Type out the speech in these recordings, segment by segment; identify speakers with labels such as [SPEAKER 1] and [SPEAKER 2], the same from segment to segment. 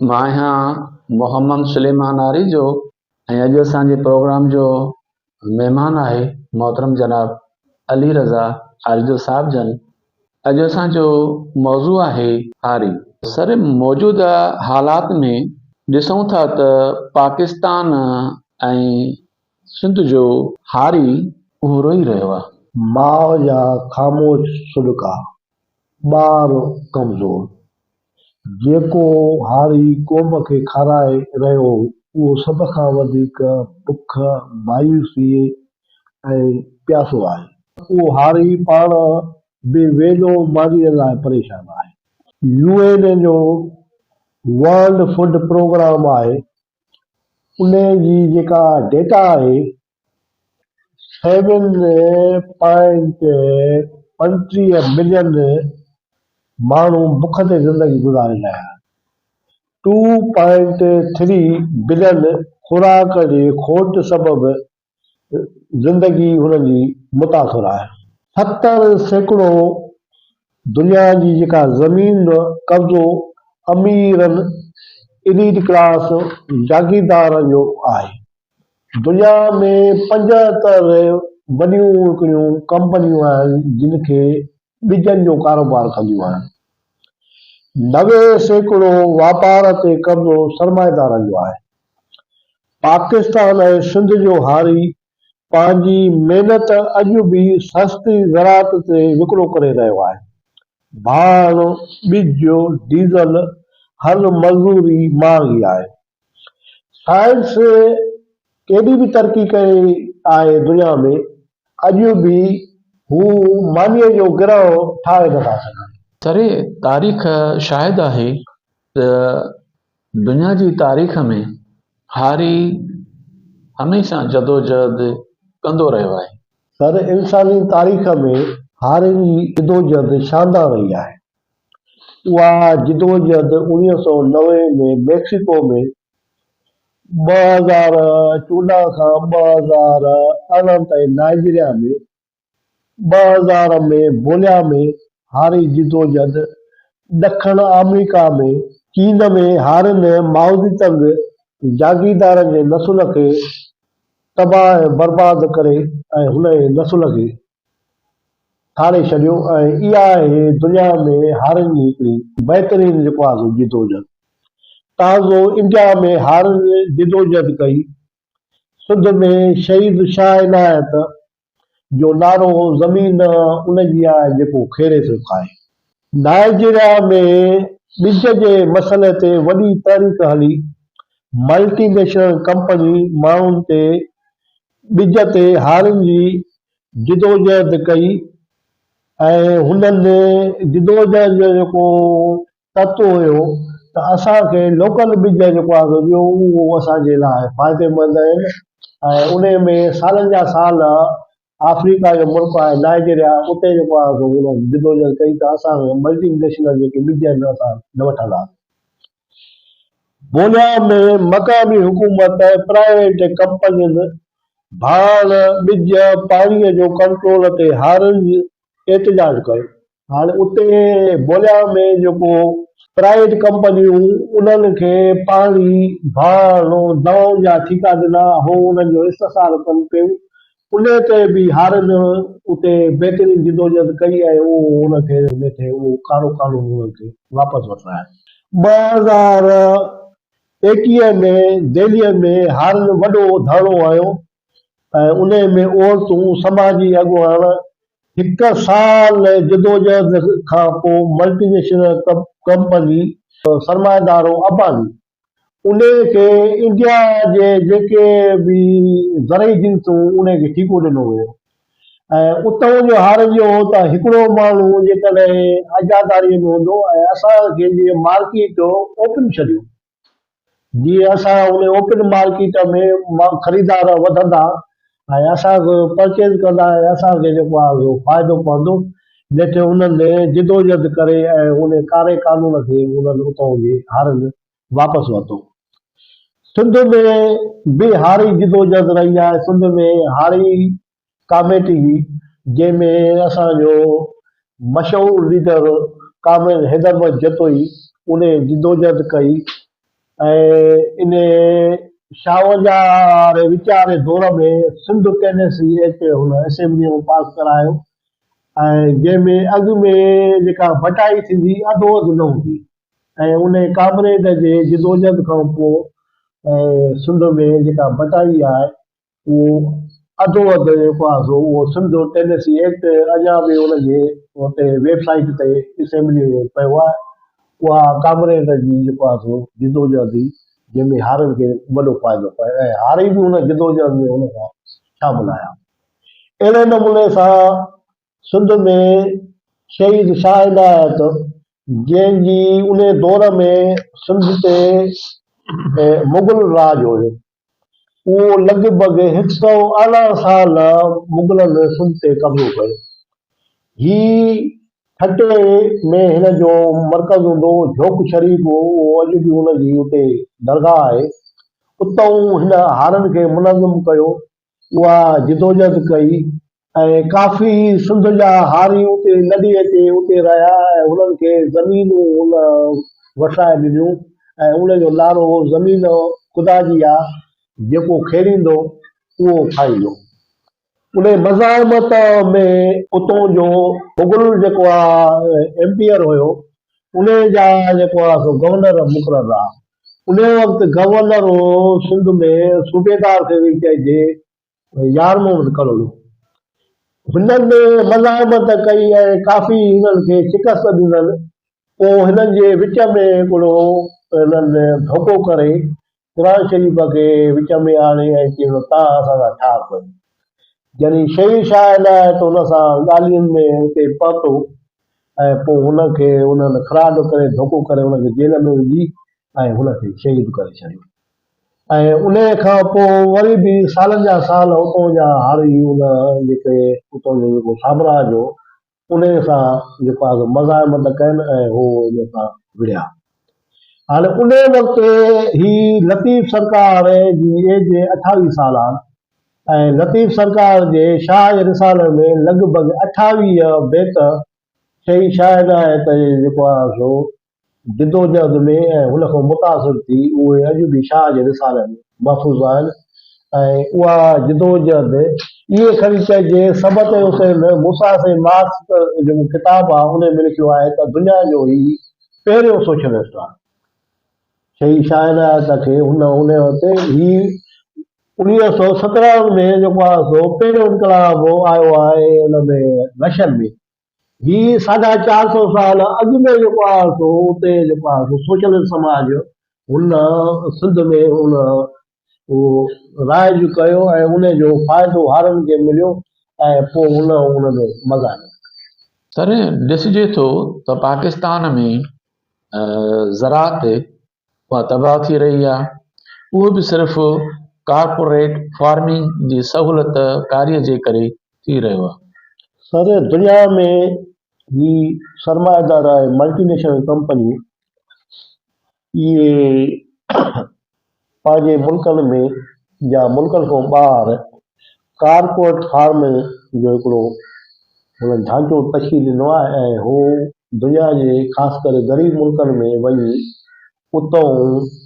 [SPEAKER 1] مان آهيان محمد سليمان آريجو ۽ اڄ اسان جي پروگرام جو مهمان آهي محترم جناب علي رضا آريجو صاحب جن. اڄ اسان جو موضوع آهي هاري. سر موجوده حالات ۾ ڏسون ٿا ته پاڪستان ۽ سنڌ جو هاري اهو روئي رهيو آهي.
[SPEAKER 2] ماء جا خاموش سڏڪا، ٻار ڪمزور. جيڪو هاري قوم کي کارائي رهيو هو، اهو سڀ کان وڌيڪ بک، مايوسيء ۽ پياسو آهي. اهو هاري پاڻ به ويلو مانيء لاء پريشان آهي. يو اين اي جو ورلڊ فوڊ پروگرام آهي، ان جي جيڪا ڊيٽا آهي، سيون پوائنٽ 35 ملين ماڻهو بک تي زندگي گذاري رهيا آهن. ٽو پوائنٽ ٿري بلين خوراڪ جي کوٽ سبب زندگي هنن جي متاثر آهي. 70% دنيا جي جيڪا زمين قبضو اميرن، اليٽ ڪلاس، جاگيردارن جو آهي. دنيا ۾ 75 وڏيون هڪڙيون ڪمپنيون آهن جن کي ٻجن جو ڪاروبار ڪنديون آهن. 90% واپار تي قبضو سرمائيدارن جو آهي. پاڪستان ۽ سنڌ جو هاري پنهنجي محنت اڄ به سستي زراعت تي وڪرو ڪري رهيو آهي. ڀاڻ، ٻج، ڊيزل، هر مزدوري مهانگي آهي. سائنس ڪيڏي به ترقي ڪئي آهي دنيا ۾ اڄ به هو مانيء جو گرهه ٺاهي نٿا سگهن.
[SPEAKER 1] سر تاريخ شاهد آهي ته دنيا جي تاريخ ۾ هاري هميشه جدوجهد ڪندو رهيو آهي.
[SPEAKER 2] سر انساني تاريخ ۾ هارين جي جدوجهد شاندار رهي آهي. اها جدوجهد 1990 ۾ ميڪسيڪو ۾ 2014 کان 2018 تائين نائيجريا ۾، 2000 ۾ بوليا ۾ هاري جدوجهد، ڏکڻ آمريڪا ۾، چين ۾ هارين مائوزيتنگ جاگيردارن جي نسل کي تباهه ۽ برباد ڪري ۽ هن جي نسل کي ٺاهي ڇڏيو ۽ اها آهي دنيا ۾ هارين جي هڪڙي بهترين جيڪو آهي سو جدوجهد. تازو انڊيا ۾ هارين جدوجهد ڪئي. سنڌ ۾ شهيد شاهه عنايت جو نعرو هو زمين ان جي آهي جيڪو کيڙي ٿو کائي. نائيجريا ۾ ٻج جي مسئلي تي وڏي تحريڪ هلي. ملٽي نيشنل ڪمپني ماڻهن تي ٻج تي هارين جي جدوجهد ڪئي ۽ هنن جدوجهد جو جيڪو تت هيو ته اسان کي لوڪل ٻج جيڪو آهي سو ڏيو اهو اسان جي لاء فائديمند آهن ۽ ان ۾ سالن جا سال آفريڪا جو ملڪ آهي نائجيريا اتي جيڪو آهي سو هنن جدوجهد ڪئي ته اسان کي ملٽي نيشنل جيڪي ٻج آهن اسان نه وٺنداسين. بوليا ۾ مقامي حڪومت ۽ پرائيويٽ ڪمپنين ڀاڻ، ٻج، پاڻي جو ڪنٽرول تي هارين احتجاج ڪيو. هاڻي اتي بوليا ۾ جيڪو پرائيويٽ ڪمپنيون انهن کي پاڻي، ڀاڻ، دوائن جا ٺيڪا ڏنا هو انهن جو استحصال ڪن پيون انهيء تي به هارين اتي بهترين جدوجهد ڪئي ۽ اهو ان کي نيٺ اهو ڪارو قانون انهن کي واپس وٺرايو. 2021 ۾ دهليء ۾ هارين وڏو ڌرڻو هنيو ۽ انهيء ۾ عورتون، سماجي اڳواڻ هڪ سال جدوجهد کان پوء ملٽي نيشنل ڪمپني سرمائيدارو اباني انهيء کي انڊيا جي جيڪي به زرعي جنسون انهيء کي ٺيڪو ڏنو ويو ۽ اتئون جو هارين جو هو ته هڪڙو ماڻهو جيڪڏهن اجاداريء ۾ هوندو ۽ اسان کي جيئن مارڪيٽ اوپن ڇڏيو جيئن اسان ان اوپن مارڪيٽ ۾ خريدار وڌندا ۽ اسان کي پرچيز ڪندا ۽ اسان کي جيڪو آهي سو فائدو پوندو. نيٺ انهن جدوجھد ڪري ۽ ان ڪاري قانون کي انهن اتان جي هارين واپس ورتو. سنڌ ۾ به هاري جدوجھد رهي آهي. سنڌ ۾ هاري ڪاميٽي هئي جنهن ۾ اسان جو مشهور ليڊر ڪامريڊ حيدر بخش جتوئي ان جدوجھد ڪئي. ۽ ان شاهوجا واري وچ واري دور ۾ سنڌ ٽينسي ايڪٽ هن اسيمبليء ۾ پاس ڪرايو ۽ جنهن ۾ اڳ ۾ جيڪا بٽائي ٿيندي اڌو اڌ نه هوندي ۽ ان ڪامريڊ جي جدوجهد کان پوء سنڌ ۾ جيڪا بٽائي آهي اهو اڌو اڌ جيڪو آهي سو اهو سنڌ ٽينسي ايڪٽ اڃا به ان جي اتي ويب سائيٽ تي اسيمبلي ۾ پيو آهي. اها ڪامريڊ جي جيڪو آهي سو جدوجهد هئي جنهن ۾ هارين کي وڏو فائدو پيو ۽ هاري به ان جدوجهد ۾ ان سان شامل آيا. اهڙي نموني سان سنڌ ۾ شهيد شاهه عنايت جنهن جي ان دور ۾ سنڌ تي مغل راڄ هيو اهو لڳ ڀڳ هڪ سئو 18 سال مغلن سنڌ تي قبضو ڪيو. هي ٺٽي ۾ هن جو مرڪز هوندو هو، جھوڪ شريف هو، اهو اڄ به ان جي اتي درگاهه آهي. اتئون هن هارين کي منظم ڪيو، اها جدوجهد ڪئي ۽ ڪافي سنڌ جا هاري اتي لڏي اچي اتي رهيا ۽ هنن کي زمينون هن وٺرائي ڏنيون ۽ ان جو نعرو هو زمين خدا جي آ جيڪو کيڙيندو اهو کائيندو. انهي مزاحمت ۾ اتون جو مغل جيڪو آ ايمپيئر هيو انهي جا جيڪو آ سو گورنر مقرر رها. انهي وقت گورنر هو سنڌ ۾ صوبيدار کي به چئجي يار محمد ڪلهوڙو هنن مزاحمت ڪئي ۽ ڪافي هنن کي شڪست ڏنل پوء هنن جي وچ ۾ هڪڙو هنن ڌوڪو ڪري قرآن شريف کي وچ ۾ آڻي ۽ چيو ته تان اسان سان ٺاهه ڪيو يعني شهيد شاهه عنايت هن سان ڳالهين ۾ اتي پهتو ۽ پوء هن کي انهن فراڊ ڪري ڌوڪو ڪري هن کي جيل ۾ وجهي ۽ هن کي شهيد ڪري ڇڏيو. ۽ انهيء کان پوء وري به سالن جا سال اتان جا هاري ان جيڪي اتان جو جيڪو سامراج هو انهيء سان جيڪو آهي سو مزاحمت ڪين ۽ هو ان سان وڙهيا. هاڻي انهيء وقت هي لطيف سرڪار جي ايج 28 سال آهي ۽ لطيف سرڪار جي شاهه جي رسالي ۾ لڳ ڀڳ 28 بيت شهيد شاهه عنايت جي جيڪو آهي سو جدوجهد ۾ ۽ هن کان متاثر ٿي اهي اڄ به شاهه جي رسالي ۾ محفوظ آهن ۽ اها جدوجهد ائين کڻي چئجي سبط حسين موسيٰ سين مارڪس جيڪو ڪتاب آهي ان ۾ لکيو آهي ته دنيا جو هي پهريون سوشلسٽ آهي شهيد شاهه عنايت کي هن ان وقت هي 1917 ۾ جيڪو آهي سو پهريون انقلاب آيو آهي ان ۾ رشين ۾ هي ساڍا چار سئو سال اڳ ۾ جيڪو آهي سو اتي جيڪو آهي سو سوشلسٽ سماج هن سنڌ ۾ هن اهو رائج ڪيو ۽ ان جو فائدو هارين کي مليو ۽ پوء هن ان ۾ مزاحمت ڪئي.
[SPEAKER 1] سر ڏسجي ٿو ته پاڪستان ۾ زراعت اها تباهه ٿي رهي آهي اهو به صرف ڪارپوريٽ فارمنگ جي سهولت ڪاري جي ڪري ٿي رهيو آهي.
[SPEAKER 2] سر دنيا ۾ هي سرمائيدار ۽ ملٽي نيشنل ڪمپنيون اهي پنهنجي ملڪن ۾ يا ملڪن کان ٻاهر ڪارپوريٽ فارمنگ جو هڪڙو هنن ڍانچو تشڪيل ڏنو آهي ۽ هو دنيا جي خاص ڪري غريب ملڪن ۾ وڃي اتئون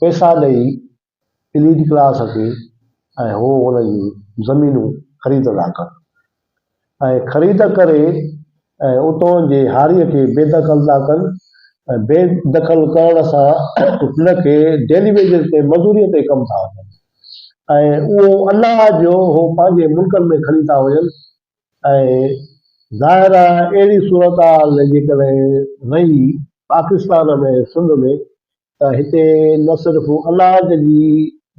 [SPEAKER 2] پئسا ڏئي اليٽ ڪلاس کي ۽ هو انهن جون زمينون خريد ٿا ڪن ۽ خريد ڪري ۽ اتئون جي هاريء کي بي دخل ٿا ڪن ۽ بي دخل ڪرڻ سان هن کي ڊيلي ويجز تي مزوريء تي ڪم ٿا وٺن ۽ اهو اناج هو پنهنجي ملڪن ۾ کڻي ٿا وڃن ۽ ظاهر آهي اهڙي صورتحال جيڪڏهن رهي پاڪستان ۾ سنڌ ۾ ته هتي نه صرف اناج جي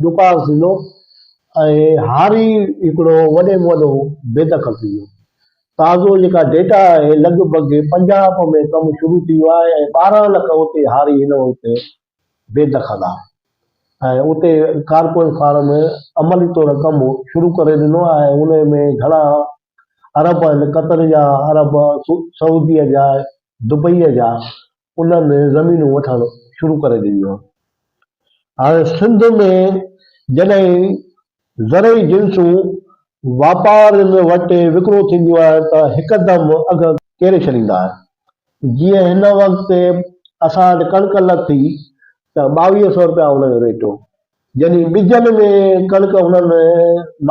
[SPEAKER 2] ڏڪار ٿيندو ۽ هاري هڪڙو وڏي ۾ وڏو بي دخل ٿي ويندو. تازو جيڪا ڊيٽا آهي لڳ ڀڳ پنجاب ۾ ڪم شروع ٿي ويو آهي ۽ 12 لک اتي هاري هن وقت بي دخل آهي ۽ اتي ڪارپوريٽ فارم عملي طور ڪم شروع ڪري ڏنو آهي ۽ ان ۾ گهڻا عرب آهن قطر جا عرب سعودي جا دبئي جا انهن زمينون وٺڻ شروع ڪري ڏنيون آهن هاڻي سنڌ ۾ جڏهن زرعي جنسون واپارين وٽ وڪرو ٿينديون آهن ته هڪدم اگهه ڪيري ڇڏيندا آهن. جيئن هن وقت اسان وٽ ڪڻڪ لٿي ته 22 سئو رپيا ان جو ريٽ هو. يعني ٻجن ۾ ڪڻڪ هنن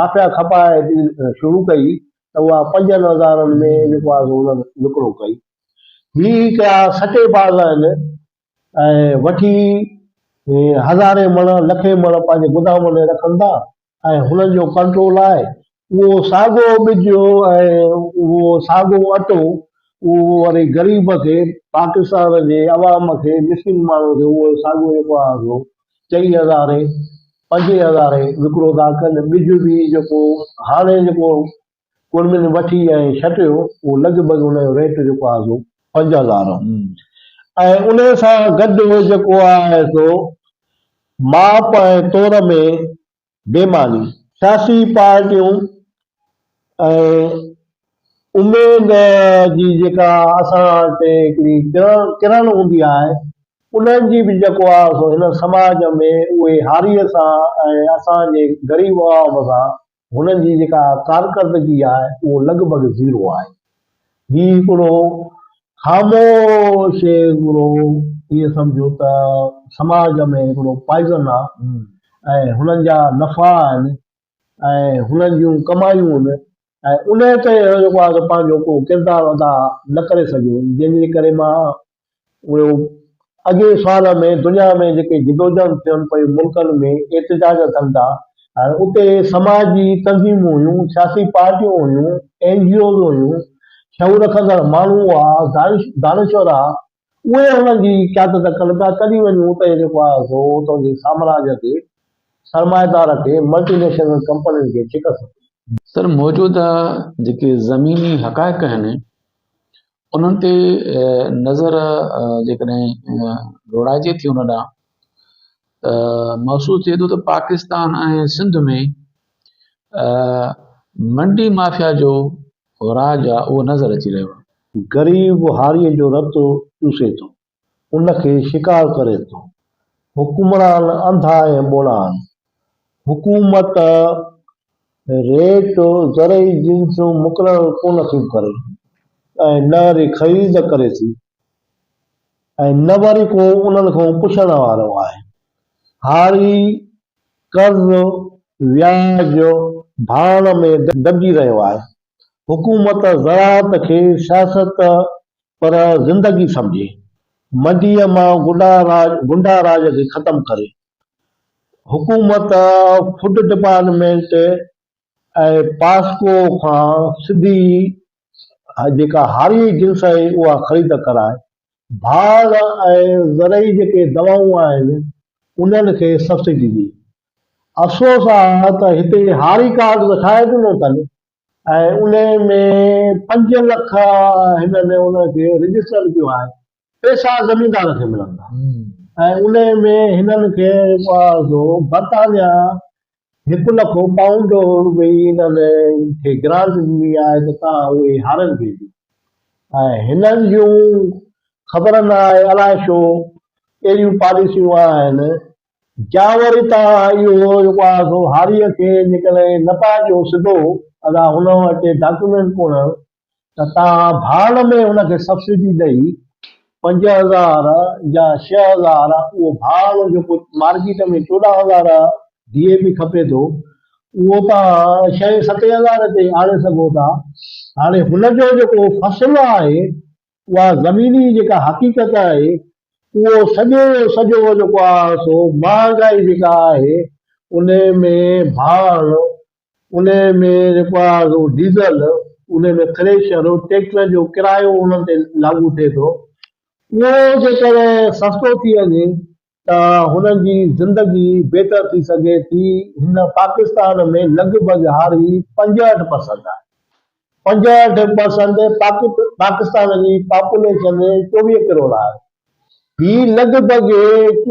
[SPEAKER 2] مافيا کپائي شروع ڪئي ته اها پنجن هزارن ۾ جيڪو آهي سو هنن وڪرو ڪئي. هي هڪڙا سٽي باز آهن ۽ وٺي هزارين مڻ لکين مڻ پنهنجي گدامن ۾ رکن ٿا ۽ هنن جو ڪنٽرول آهي اهو ساڳو ٻج ۽ اهو ساڳو اٽو اهو وري غريب کي پاڪستان جي عوام کي مسڪين ماڻهو کي اهو ساڳو جيڪو آهي سو چئين هزارين پنجين هزارين وڪرو ٿا ڪن ٻج به جيڪو هاڻي جيڪو ڪڙمين وٺي ۽ ڇٽيو اهو لڳ ڀڳ ان جو ريٽ جيڪو آهي سو 5000 ۽ ان سان گڏ جيڪو آهي سو ماپ ۽ تور ۾ بي معني. سياسي پارٽيون ۽ اميد جي جيڪا اسان وٽ هڪڙي ڪرڻ هوندي آهي انهن جي به جيڪو آهي سو هن سماج ۾ اهي هاريء سان ۽ اسان جي غريب عوام سان هنن جي جيڪا ڪارڪردگي آهي اهو لڳ ڀڳ زيرو آهي. هي هڪڙو خاموش هڪڙو ائين سمجهو ته سماج ۾ هڪڙو پوائزن آهي ۽ هنن جا نفعا آهن ۽ هنن جون ڪمايون آهن ۽ ان تي جيڪو آهي سو پنهنجو ڪو ڪردار ادا نه ڪري سگهيو جنهن جي ڪري مان اهو اڳئين سال ۾ دنيا ۾ جيڪي جدوجهد ٿين پيون ملڪن ۾ احتجاج ٿين ٿا هاڻي اتي سماجي تنظيمون هيون سياسي پارٽيون هيون اين جي اوز هيون شعور رکندڙ ماڻهو هئا دانشور هئا اهي انهن جي قيادت ڪن پيا تڏهن وڃي اتي جيڪو آهي سو اتان جي سامراج کي سرمائيدار کي ملٽي نيشنل ڪمپنين کي شڪست ٿي.
[SPEAKER 1] سر موجوده جيڪي زميني حقائق آهن انهن تي نظر جيڪڏهن ڊوڙائجي ٿي ان ڏانهن ته محسوس ٿئي ٿو ته پاڪستان ۽ سنڌ ۾ منڊي مافيا جو راڄ آهي اهو نظر اچي رهيو آهي.
[SPEAKER 2] غريب هاريء جو رت چوسي ٿو، ان کي شڪار ڪري ٿو. حڪمران انڌا ۽ ٻوڙا آهن. حڪومت ريٽ زرعي جنسون مقرر ڪونه ٿي ڪري ۽ نه وري خريد ڪري ٿي ۽ نه وري ڪو انهن کان پڇڻ وارو آهي. هاري قرض وياج ڀاڻ ۾ دٻجي رهيو آهي. حڪومت زراعت کي سياست پر زندگي سمجهي، منڊيء مان گنڊا راڄ کي ختم ڪري. حڪومت فوڊ ڊپارٽمينٽ ۽ پاسڪو کان سڌي جيڪا هاري جنس آهي اها خريد ڪرائي. ڀاڙ ۽ زرعي جيڪي دوائون آهن انهن کي سبسڊي ڏي. افسوس آهي ته هتي هاري ڪارڊ ته ٺاهي ڏنو اٿن ۽ انهي ۾ 5 لک هنن ان کي رجسٽر ڪيو آهي پئسا زميندار کي ملن ٿا ۽ انهي ۾ هنن کي جيڪو آهي سو برطانيا 1 لک پائونڊ به هنن کي گرانٽ ڏني آهي ته توهان اهي هارين کي ڏيو ۽ هنن جون خبر نه آهي الائي ڇو اهڙيون پاليسيون آهن جا وري توهان اهو جيڪو آهي سو هاريء کي جيڪڏهن نه پيا ڏيو سڌو ادا هن وٽ ڊاڪيومينٽ ڪونه ته توهان ڀاڙ ۾ ان کي سبسڊي ڏئي 5000 يا 6000 اهو ڀاڙ جيڪو مارڪيٽ ۾ 14000 ڊي اي پي کپي ٿو اهو توهان ڇهين ستين هزار تي آڻي سگهو ٿا. هاڻي هن جو جيڪو فصل آهي اها زميني جيڪا حقيقت آهي اهو سڄو سڄو جيڪو آهي سو مهانگائي جيڪا آهي ان ۾ ڀاڙ انهيء ۾ جيڪو آهي سو ڊيزل، انهيء ۾ ٿريشر، ٽريڪٽر جو ڪرايو انهن تي لاڳو ٿئي ٿو. اهو جيڪڏهن سستو ٿي وڃي ته هنن جي زندگي بهتر ٿي سگهي ٿي. هن پاڪستان ۾ لڳ ڀڳ هاري 65 پرسنٽ آهي. 65 پرسنٽ پاڪستان جي پاپوليشن 24 ڪروڙ آهي. هي لڳ ڀڳ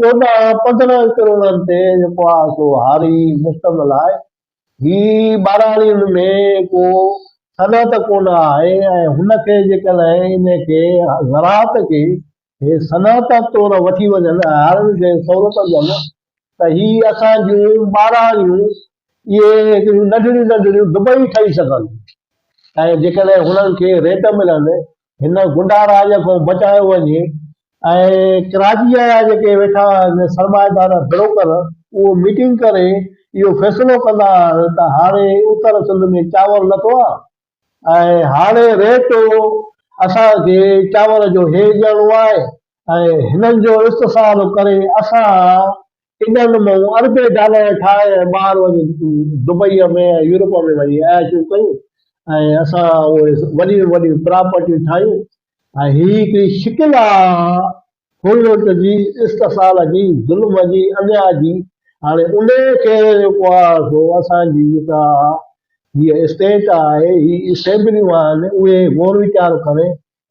[SPEAKER 2] 14 15 ڪروڙن تي جيڪو آهي سو هاري مشتمل آهي. هي ٻهراڙين ۾ ڪو صنعت ڪونه آهي ۽ هن کي جيڪڏهن ان کي زراعت کي هي صنعت طور وٺي وڃن ۽ هارين کي سهولت ڏين ته هي اسان جون ٻهراڙيون اهي هڪڙيون ننڍڙيون ننڍڙيون دبئي ٺهي سگهن ٿيون ۽ جيڪڏهن هنن کي ريٽ ملن هن گنڊا راڄ کان بچايو وڃي ۽ ڪراچيء جا جيڪي ويٺا آهن سرمائيدار بروڪر اهو ميٽنگ ڪري اهو فيصلو ڪندا آهن ته هاڻي اتر سنڌ ۾ چانور لٿو آهي ۽ هاڻي ريٽ اسان کي چانور جو هي ڏيڻو آهي ۽ هنن جو استحصال ڪري اسان انهن مان اربين ڊالر ٺاهي ۽ ٻاهر وڃي دبئيء ۾ ۽ يورپ ۾ وڃي عياشيون ڪيون ۽ اسان اهي وڏيون وڏيون پراپرٽيون ٺاهيون ۽ هي هڪڙي شڪل آ ڦرلٽ جي، استحصال جي، ظلم جي، انياء جي. هاڻي انهي کي جيڪو آ سو اسان جي جيڪا هيء اسٽيٽ آهي، هي اسيمبليون آهن، اهي غور ويچار ڪري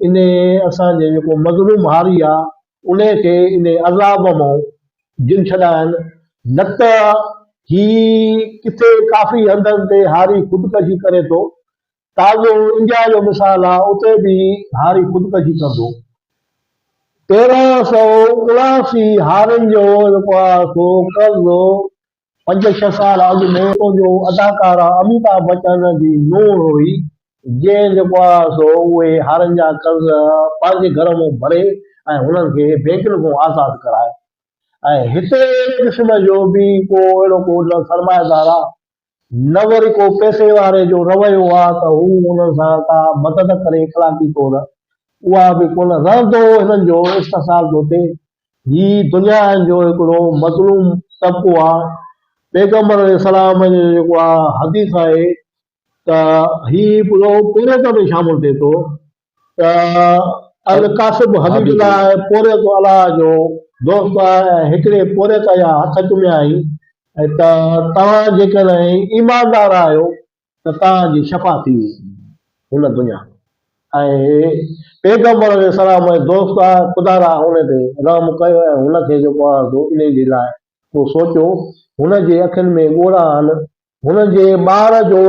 [SPEAKER 2] انهي اسان جي جيڪو مظلوم هاري آ انهي کي انهي عذاب مان جن ڇڏائن نه ته هي ڪٿي ڪافي هنڌن تي هاري خودڪشي ڪري ٿو تازو انڊيا جو مثال آ اتي به هاري خودڪشي ڪندو 1379 هارين جو جيڪو آ سو قرض پنج ڇهه سال اڳ ۾ جو اداڪارا اميتاڀ بچن جي نونهن هئي، جنهن جيڪو آهي سو اهي هارين جا قرض پنهنجي گهر مان ڀري ۽ هنن کي بينڪن کان آزاد ڪرائي ۽ هتي اهڙي قسم جو به ڪو اهڙو ڪو نه سرمائيدار آ نه وري ڪو پئسي واري جو رويو آ ته هو انهن سان ڪا مدد ڪري اخلاقي طور اها به ڪونه رهندو هنن جو استحصال ٿو ٿئي. هي دنيا جو هڪڙو مظلوم طبقو آ. پيغمبر عليه السلام جو جيڪو آ حديث آهي ته هي پورو پورهيت ۾ شامل ٿئي ٿو ته الڪاسب حبيب الله آهي پورهيت الله جو دوست آهي ۽ هڪڙي پورهيت جا هٿ چميائين ته توهان جيڪڏهن ايماندار آهيو ته توهان جي شفا ٿي ويندي هن دنيا ۾ ۽ پيغمبر عليه السلام جو دوست آهي خدا را هن تي رحم ڪيو ۽ هن کي جيڪو آهي سو انهي جي لاء ڪو سوچيو هن جي اکين ۾ ڳوڙها آهن هن جي ٻار جو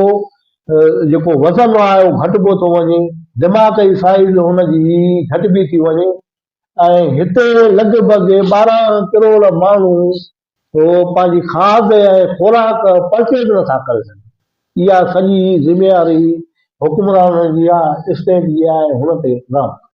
[SPEAKER 2] جيڪو وزن آهي اهو گهٽبو ٿو وڃي دماغ جي سائيز هن جي گهٽبي ٿي وڃي ۽ هتي لڳ ڀڳ 12 ڪروڙ ماڻهو هو پنهنجي کاڌ ۽ خوراڪ پرچيز نه ٿا ڪري سگهن. اها سڄي ذميواري حڪمرانن جي آهي، اسٽيٽ جي آهي، هن تي رحم ڪيو.